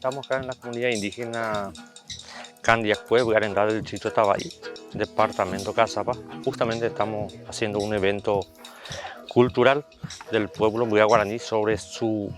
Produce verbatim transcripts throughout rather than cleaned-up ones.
Estamos acá en la comunidad indígena Candiacue, Vy'a Renda, del distrito Tava'í, departamento Caazapa. Justamente estamos haciendo un evento cultural del pueblo Vy'a Guaraní sobre su,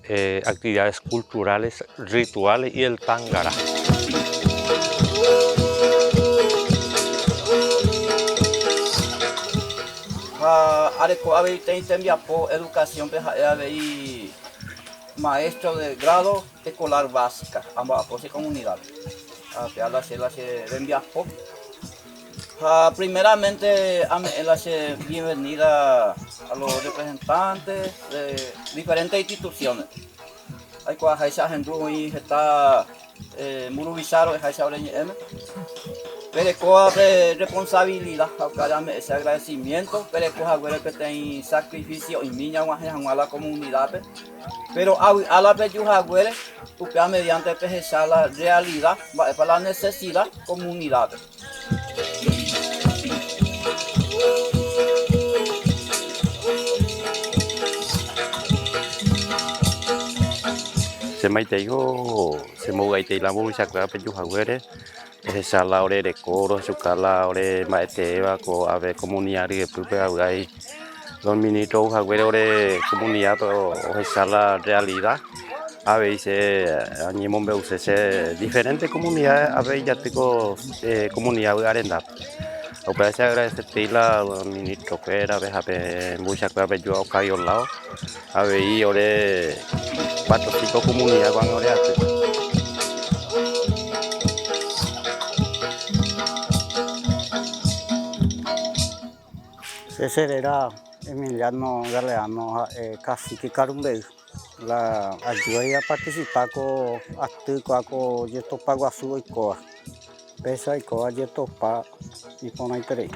eh, actividades culturales, rituales y el tangará. Ha areko avei tembiapo educación-pe, ha'e avei maestro de grado escolar básica, amba'apo che comunidad. Ha pe ala che la che rembiapo. Ha primeramente ame'ẽ la che bienvenida a los representantes de diferentes instituciones. Aikuaa ahendu oĩ heta, eh, mburuvicha ro'eháicha ore ñe'ẽme. Pe rekóva pe responsabilidad, ha upévare ame'ẽ che agradecimiento, pe reko haguére peteĩ sacrificio oĩmi ñag̃uahẽ hag̃ua la comunidad-pe. Pero avy'a la peju haguére, upéva mediante pehecha la realidad, mba'épa la necesidad comunidad-pe. Che maitei ho, che mbovy'aitei la mburuvichakuéra peju haguére, pehecha la ore reko, rohechuka la ore mba'eteéva ko'ápe comunidad ryepýpe, avy'ai dos ministro ou haguére ore comunidad-pe ohecha la realidad. Avei che añemombe'use che diferente comunidad, avei jatýko, eh, comunidad Vy'a Rendápe. Upéva che agradecetei la ministrokuérape ha pe mburuvichakuéra peju Octavio Lao. Avei ore cuatro cinco comunidad ko'ág̃a ore aty. Che, che réra Emiliano Galeano ha'e cacique Karumbe'y. La ayuda a participar ko aty kóva ko jetopa guasu oikóva. Péicha oikóva jetopa iporãiterei.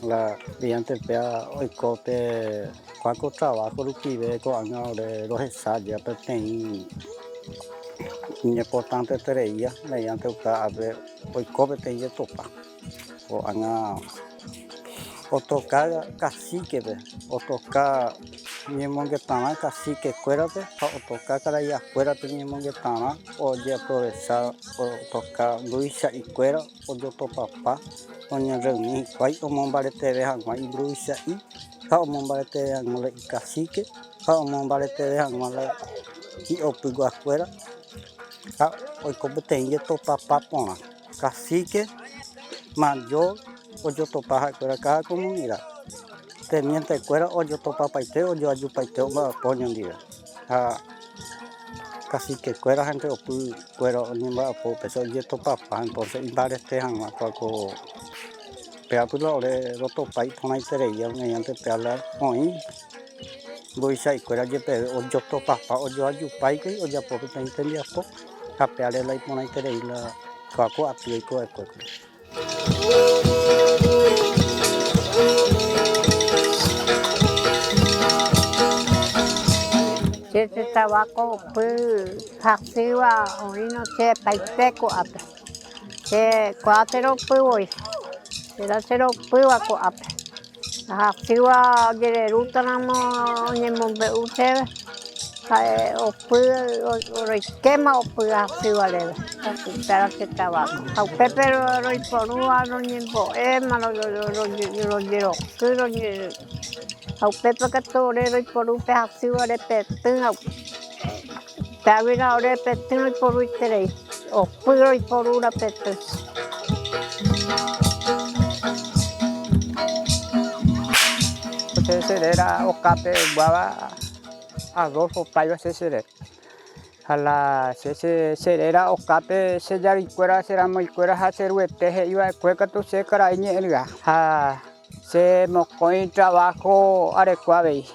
La mediante péa oiko pe kóva ko trabajo rupive ko'ág̃a ore rohecha jey peteĩ iñimportanteterei, mediante upéva ápe oiko peteĩ jetopa. Ko'ág̃a otoka cacique-pe, otoka ñemongetarã cacique-kuérape ha otoka karai akuérape ñemongetarã ojeaprovecha, otoka mburuvicha'ikuéra ojotopapa, oñerreuni hikuái omombareteve hag̃ua imburuvicha'i ha omombareteve hag̃ua la icacique ha omombareteve hag̃ua la hi'opyguakuéra ha oiko peteĩ jetopapa porã. Cacique, mayor, ojotopa ha'ekuéra cada comunidad. Tenientekuéra ojotopapaite, ojoajupaite omba'apo oñondive. Ha caciquekuéra henteopykuéra oñemba'apo upéicha ojetopapa, entonces imbarete hag̃ua kóva ko péapy la ore rotopa iporãiterei, mediante péa la oĩ mburuvicha'ikuéra jepeve ojotopapa, ojoajupáikuri, ojapo peteĩ tembiapo, ha péare la iporãiterei la kóva ko aty oiko va'ekuékuri. Che, che tabaco opy hasýva oĩno che paite ko'ápe. Che ko'ápe che ro'opy voi. Che la che ro'opýva ko'ápe. Hasýva ojererútaramo oñemombe'u chéve. Ha'e opy, o-, roikéma opy hasýva reve. Upéva che tabaco. Ha upépe ro-, roiporúva roñembo'éma, ro-, ro-, ro-, ro-, rojeroky, roñe-, ha upépe katu ore roiporu pe hasývare petỹ, ha upévira ore petỹ roiporuiterei. Opy roiporúramo petỹ. Che, che réra okápe guáva Adolfo Paiva che, che réra. Ha la che, che, che réra okápe che jarýikuéra, che ramoikuéra ha che ruete he'iva'ekue katu che karai ñe'ẽrya. Ha che mokõi trabajo areko avei.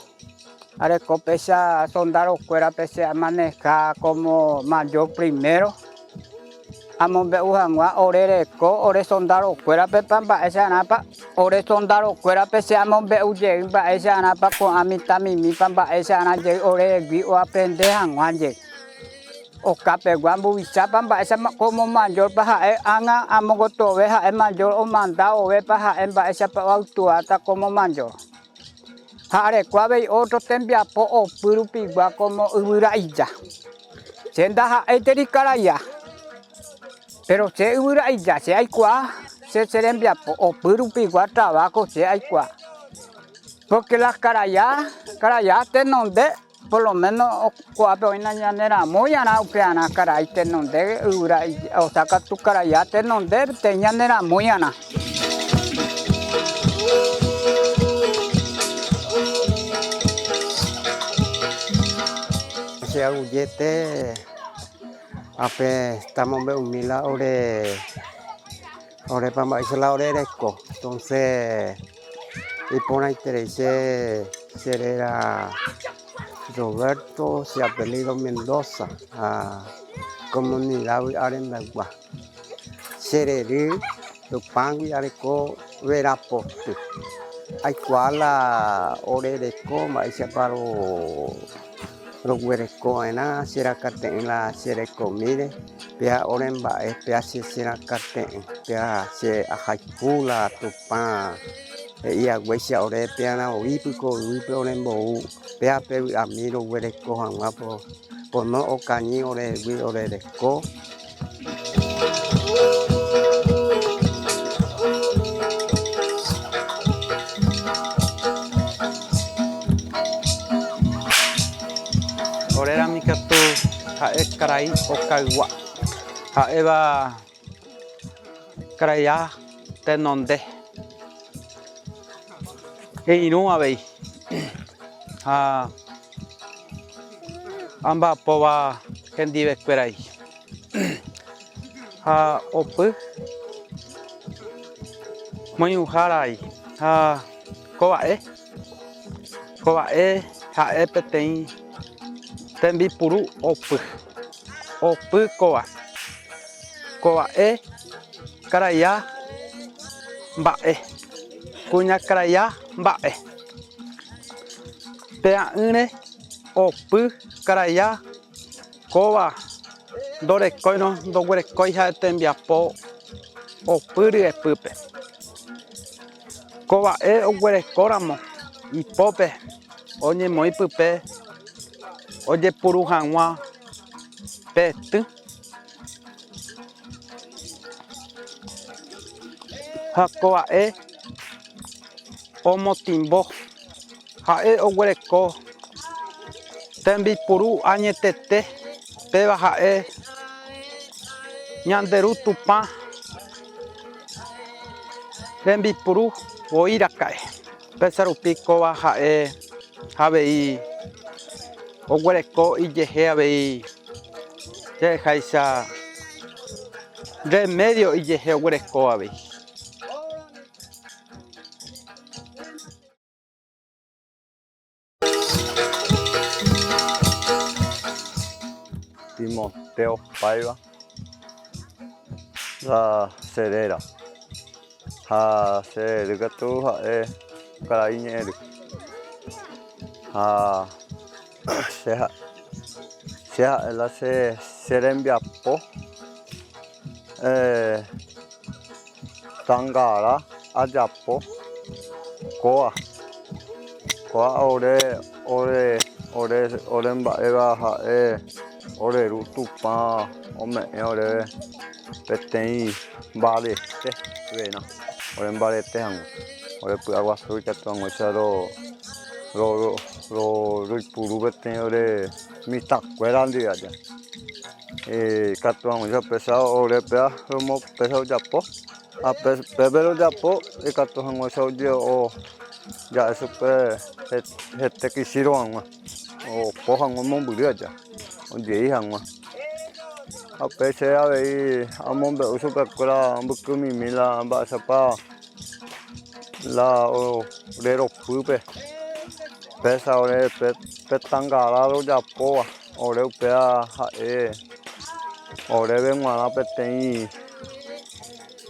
Areko péicha sondarokuérape che amaneja como mayor primero. Amombe'u hag̃ua ore reko, ore sondarokuérape pa mba'e che arãpa. Ore sondarokuérape che amombe'u jey mba'e che arãpa ko'ã mitãmimípa mba'e che arã jey oregui oaprende hag̃ua jey. Okapegua mbovichápa mba'éichapa como mayor-pa ha'e, ág̃a amogotove ha'e mayor omanda ovépa ha'e mba'éichapa oaktuáta como mayor. Ha areko avei otro tembiapo opy rupigua como yvyra ija. Che ndaha'éiteri karaya. Pero che yvyra'i ya che aikuaa, che, che rembiapo opy rupigua trabajo che aikuaa. Porque la karaya, karaya tenonde, por lo menos ko'ápe oĩna ñaneramóiarã upearã karai tenonde, yvyra'i, o sea, katu karaya tenonde, peteĩ ñaneramóiarã. Che aguyjete, ápe tamombe'umi la ore, orépa mba'éicha la ore reko. Entonces, iporãiterei che, che réra Roberto, che apellido Mendoza, ha, comunidad Vy'arendaygua. Che rery Tupãgui areko verapoty. Aikuaa la ore reko mba'éichapa ro-, roguereko va'erã, che rakãte'ỹ la che rekomíre, péa ore mba'e, péa che, che rakãte'ỹ, péa che ahayhu la Tupã he'i haguéicha ore, péa oĩpiko yvýpe orembou, péa pe vy'ami roguereko hag̃ua po-, pono okañy orehegui ore reko. Ore rami katu ha'e karai okaygua. Ha'éva karaya tenonde. Irũ avei. Ha amba'apóva hendivekuérai. Ha opy moirũhárai. Ha kova'e, kova'e ha'e peteĩ tembipuru opy. Opy kova. Kova'e karaya mba'e. Kuña karaya mba'e. Pea'ỹre opy karaya kóva ndorekóirõ, ndoguerekói ha'e tembiapo opy ryepýpe. Kova'e oguerekóramo ipópe oñemoĩ pype ojepuru hag̃ua pe tỹ. Ha kova'e omotĩmbo. Ha'e oguereko tembipuru añetete, péva ha'e ñande Ru Tupã rembipuru voi raka'e. Péicha rupi kóva ha'e avei oguereko ijehe avei che reháicha remédio ijehe oguereko avei. Timoteo Paiva la che réra. Ha che ry katu ha'e karai ñe'ẽry. Ha che ha-, che ha'e la che, che rembiapo, eh, tangara ajapo kóva. Kóva ore, ore, ore, ore mba'éva ha'e ore Ru Tupã ome'ẽ oréve peteĩ mbarete verã, ore mbarete hag̃ua. Ore py'aguasu ikatu hag̃uáicha ro-, ro-, ro-, ro-, roipuru peteĩ ore mitãkuéra ndive aja. Eh, ikatu hag̃uáicha péicha ore péa romo-, péicha ojapo. Ha pe-, pépe rojapo, ikatu hag̃uáicha oje'o ja'e chupe he-, hete kichĩro hag̃ua, opo hag̃ua mombyry aja, ojei hag̃ua. Ha upéi che avei amombe'u chupekuéra mbykymimi la mba'éichapa la o-, ore ropýpe, péicha ore pe-, pe tangara rojapóva. Ore upéva ha'e oréve g̃uarã peteĩ,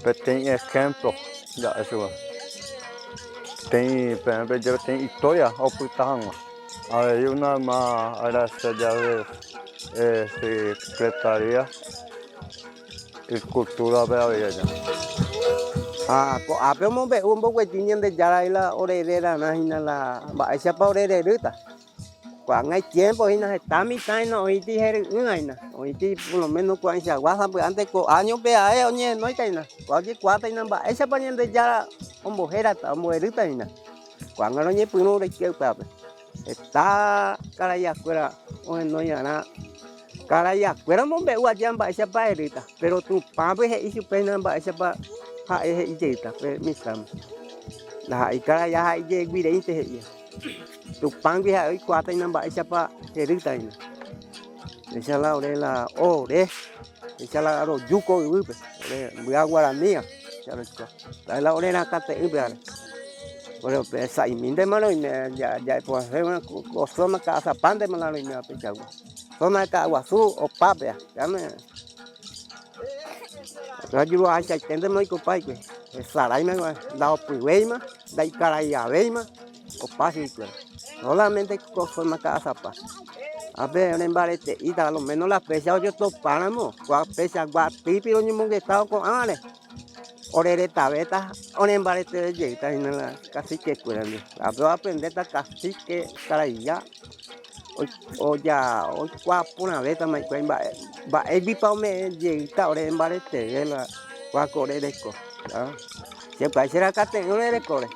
peteĩ ejemplo ja'e chupe. Peteĩ, peẽ peje peteĩ historia opyta hag̃ua. Avei una vez más agradecer ya de, eh, Secretaría Cultura-pe avei aja. Ha ko'ápe omombe'u omboguejy Ñandejára la ore rerarã hína la mba'éichapa ore rerýta. Ko'ág̃a itiempo hína, heta mitã hína oĩti hery'ỹva hína, oĩti por lo menos ko'ãichagua sapy'ánte ko año pe ae oñehenóita hína, kua ojekuaáta hína mba'éichapa Ñandejára ombohérata, omboerýta hína. Ko'ág̃a roñepyrũ reikéukape. Heta karaiakuéra ohenói arã, karaiakuéra omombe'u aja mba'éichapa erýta, pero Tupãgui he'i chupe hína mba'éichapa ha'e he'i jeýta pe mitãme. Ndaha'éi karaia ha'e jeýgui reínte he'i. Tupãgui ha'e oikuaáta hína mba'éichapa herýta hína. Péicha la ore la ore, péicha la roju ko yvýpe, ore mbya guaranía, péicha roikuaa. Ha'e la ore rakate'ỹpe áre. Ore pe sa'imíntema roime, ja-, ja'e porãse ko, ko zona Ka'asapántema la roime pechagua. Zona Ka'aguasu opápe, péame. Otra juru ahechaiténtema oiko opáykue. Esaráima, ndaopyvéima, ndaikaraiavéima, opa chugui. Solamente ko zona Ka'asapa. Ápe orembarete'íta, a lo menos la pécha ojotopáramo, kua pécha guatýpe roñomongetávo ko'ãre. Oreretavéta, orembareteve jeýta hína la caciquekuéra ndive. Ápe oaprendéta cacique karaia. Oi-, oja-, oikuaa porãvétama hikuái mba'e, mba'éguipa ome'ẽ jeýta ore mbareteve la kua ko ore reko. Ah. Che pya'e che rakate'ỹ ore rekóre.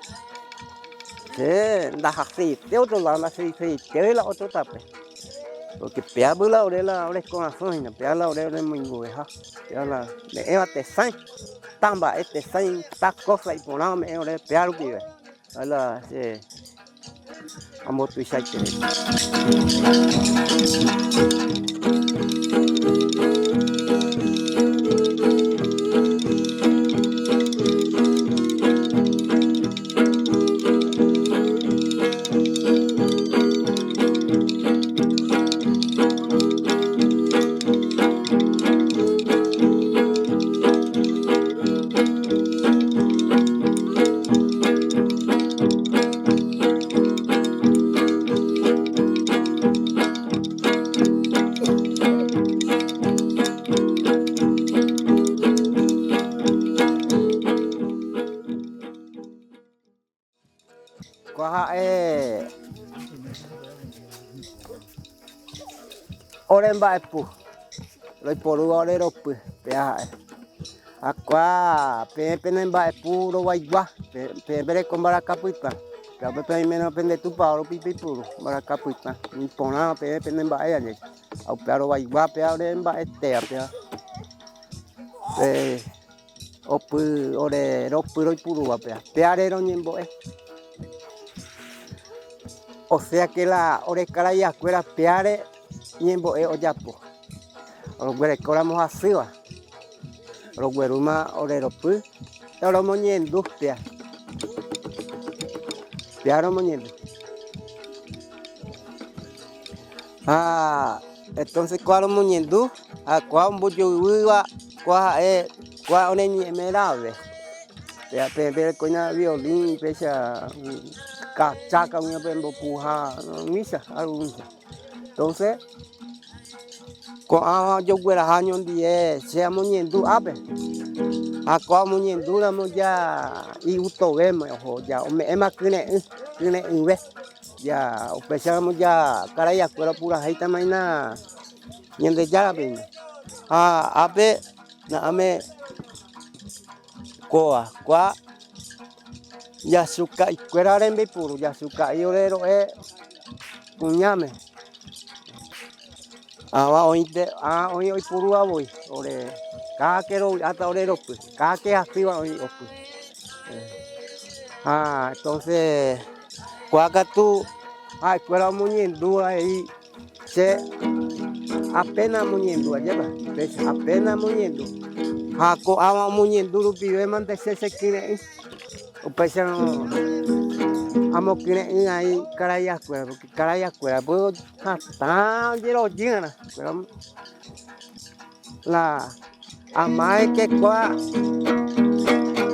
Che ndahasyeite otro lado, ndahasyeite la otro tape. Porque péa py la ore la ore corazón hína, péa la ore oremoingoveha. Péa la ome'ẽva tesãi, ta mba'e tesãi, ta cosa iporã ome'ẽ ore péa rupive. Ala, che ambotuichaiterei. Kua ha'e ore mba'epu roiporúva ore ropy, péa ha'e. Ha kua peẽ pene mba'epu rovaigua, pe-, peẽ pereko mbaraka pytã. Péa upe peẽmérõ pende tupao rupi peipuru mbaraka pytã. Iporã peẽ pene mba'e aje. Ha upéva rovaigua péa ore mba'etéva péa. Pe-, opy ore ropy roipurúva péa, péare roñembo'e. O sea que la ore karaiakuéra péare ñembo'e ojapo. Roguerekóramo hasýva, roguerúma ore ropy, romoñendu péa. Péa romoñendu. Ha entonces kua romoñendu, ha kua ombojoyguýva, kua ha'e, kua ore ñe'ẽme rave. Péa, pe-, perekóina violín, péicha, mm, kachaka, uña pembopuha, umícha, algo umícha. Entonces, ko'ãva ojogueraha oñondive che amoñendu ápe. Ha kua omoñendúramo ja igustovéma oho, ja ome'ẽma kyre'ỹ, kyre'ỹve. Ja, upéicharamo ja karaiakuéra opurahéitama hína Ñandejárape hína. Ha ápe na'áme kóa, kua Yasuka'i kuéra rembeipuru, Yasuka'i ore ro'e kuñáme. Ãva oĩnte, ã oĩ oipurúva voi, ore, káke rovy'áta ore ropy, káke hasýva oĩ opy. Ha entonces, kua katu ha'ekuéra omoñendu avei, che apenas amoñendu, ajépa, péicha, apenas amoñendu. Ha ko'ãva omoñendu rupivémante che chekyre'ỹ. Upéicharõ amokyre'ỹ aĩ karaiakuéra, porque karaiakuéra py hatã ojerojýrã. La amái ke kua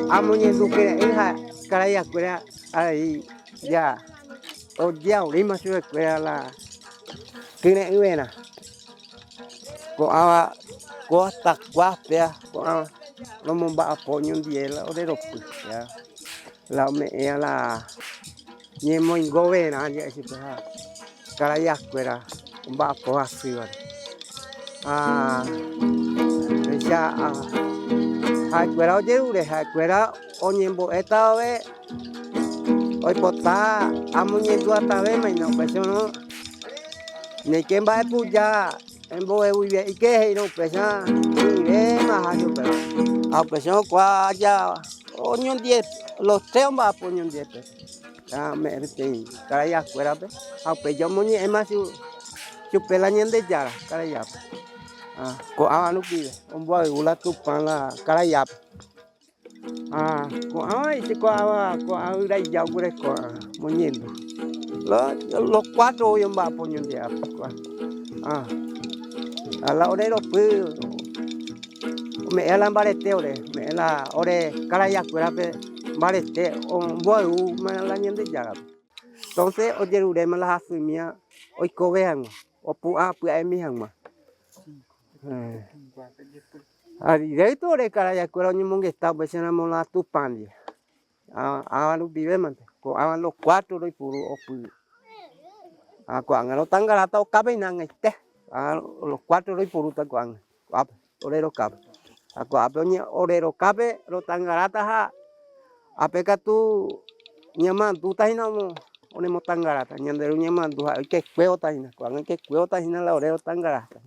amoñendu kyre'ỹ ha karaiakuéra avei ja ojeaurĩma chupekuéra la kyre'ỹverã. Ko'ãva, ko hasta kua péa, ko'ãva romomba'apo oñondive la ore ropy, ya. La ome'ẽva la ñemoingoverã ja'e chupe ha karayakuéra omba'apo hasývare. Ah, péicha, ah, ha'ekuéra ojerure, ha'ekuéra oñembo'éta vove, oipota amoñe'ẽ hatãvéma hína, upéicharõ, néike mba'e puja, embovevuive'íke he'írõ, upéicha ivéma aja chupe. Ha upéicharõ kua aja oñondive, los tres omba'apo oñondive pe. Ha ome'ẽ peteĩ karayakuérape, ha upéi ja omoñe'ẽma chu-, chupe la Ñandejára karayápe. Ha ko'ãva rupive omboayvu la Tupã la karayápe. Ha ko'ãva, dice, ko'ãva, ko'ã yvyra ija oguereko, ha, moñe'ẽndu. Lo-, los cuatro oĩ omba'apo oñondive ko'ã. Ha, ha la ore ropy, ome'ẽ la mbarete ore, ome'ẽ la ore karayakuérape mbarete, omboayvúma la Ñandejárape. Entonces, ojeruréma la hasýmia oikove hag̃ua, opu'ã pya'emi hag̃ua. Eh. Ha directo ore karayakuéra oñemongeta upéicharamo la Tupã ndive. Ha, ãva rupivémante, ko'ãva los cuatro roipuru opy. Ha ko'ág̃a rotangaráta okápe hína ag̃aite. Ha los cuatro roipurúta ko'ág̃a. Ko'ápe, ore rokápe. Ha ko'ápe oñe-, ore rokápe rotangaráta ha ápe katu ñamoandúta hína omo-, oñemotangaráta. Ñande Ru ñamoandúta ha'e oikekuévota hína. Ko'ág̃a oikekuévota hína la ore rotangaráta.